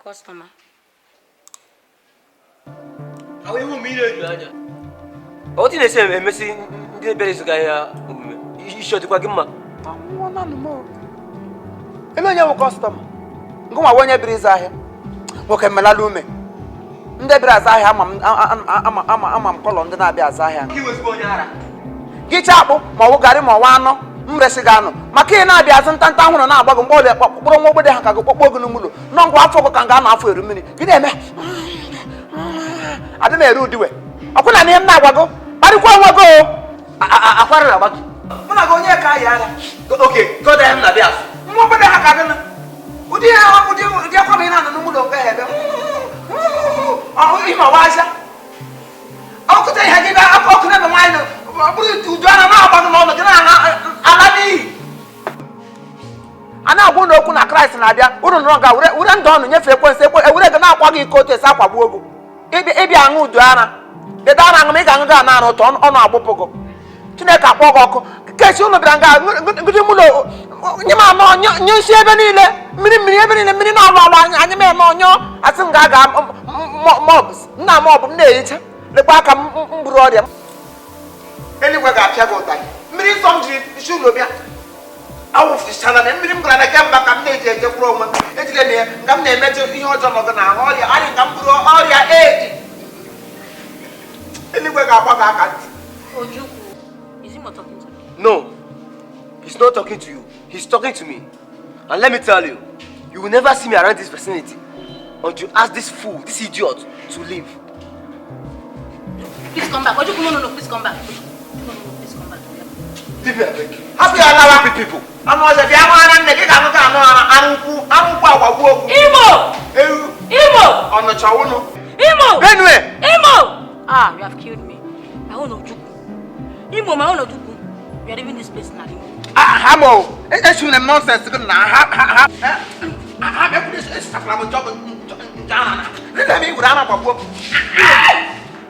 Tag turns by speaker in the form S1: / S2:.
S1: Customer.
S2: Ahụ ihu m ile eju anya. Otu na-esi emesi ndị bịara ịzụga ahịa omume, isi ọ dịkwa gị mma?
S3: Ele onye bụ customer? Ngụnwa bụ onye bịara ịzụ ahịa. Nwoke, mmelala ume. Ndị bịara azụ ahịa, ama m ama ama ama m colour ndị na-abịa azụ ahịa. Gị chaa akpụ ma ọ bụ garị ma ọ bụ anụ, m resi gị anụ maka ị na-abịa azụ ntanta ahụrụ na-agba gị mgbe ọbịa kpọrọ nwa ogbede ha ka gị kpọkpọ gị n'ụlọ nọ ngwa afọ gị ka m ga-anọ afọ eru mmiri gị na-eme adị m ere udiwe ọkwụ na ihe m na-agwa gị kparịkwa onwe gị o.
S2: Akwara na-agba gị.
S3: Mụ na gị, onye ka yi ara?
S2: Oke gọda ya m na-abịa afụ.
S3: Nwa ogbede ha ka gị na ụdị ya, ụdị akwa ma ị na-anọ n'ụlọ nke ha ebe ọhụ ime ọwa aja ọkụta ihe gị bịa ọkụ na-eme nwaanyị ọ bụrụ udu ara na-agba gị n'ọnụ gị na-ala n'iyi. A na-agwa unu okwu na Kraịst na-abịa, unu nọrọ nga were ndụ ọnụ nyefee ekwensu ekwe ewere gị na-akwa gị iko otu esi akwagbu ogu. Ịbịa aṅụ udu ara deda ara aṅụ ma ị ga-aṅụ gị ana ara ụtọ ọnụ agbụpụ gị. Chineke akpọ gị ọkụ kechi. Unu bịara nga ngụdị mụ na nye m anọ nye nsị ebe niile, mmiri mmiri ebe niile, mmiri na-alụ alụ anyị anyị m eme ọnyọ asị m ga-aga mobs nna m ọ bụ m na-ehicha lekwa aka m m buru ọrịa. Eluigwe ga-apịa gị ụtarị. Mmiri nsọ m jiri isi ụlọ bịa awụfụchala na mmiri m gara na kemba ka m na-eji ejekwuru onwe m ejire m ya nga m na-emejọ ihe ọjọọ nọgụ n'ahụ ọrịa arị ka m buru ọrịa edi. Eluigwe ga-agba gị aka ntị.
S1: Ojukwu, is Imo talking to me?
S2: No, he's not talking to you. He's talking to me. And let me tell you, you will never see me around this vicinity until you ask this fool, this idiot, to leave.
S1: Please come back. Ojukwu, no, no, no, please come back. No, no, no, please come back.
S2: Leave me, I beg you.
S3: Hapụ ya lawa.
S2: Stupid people.
S3: Anụ ọzọ bịa hụ ara nne gị ga-anụ ga anụ ara ara ukwu ara ukwu agbagbuo okwu.
S1: Imo!
S3: Ewu.
S1: Imo!
S3: Ọnụcha ụnụ.
S1: Imo!
S3: Benue.
S1: Imo! Ah, you have killed me. My own Ojukwu. Imo, my own Ojukwu. You are leaving this place now. Imo.
S3: Ha ma o esuna m nonsense gị na ha ha ha ha ha mekwuru esitafara m njọ njọ ara na lele m iwere ara gbagbuo m.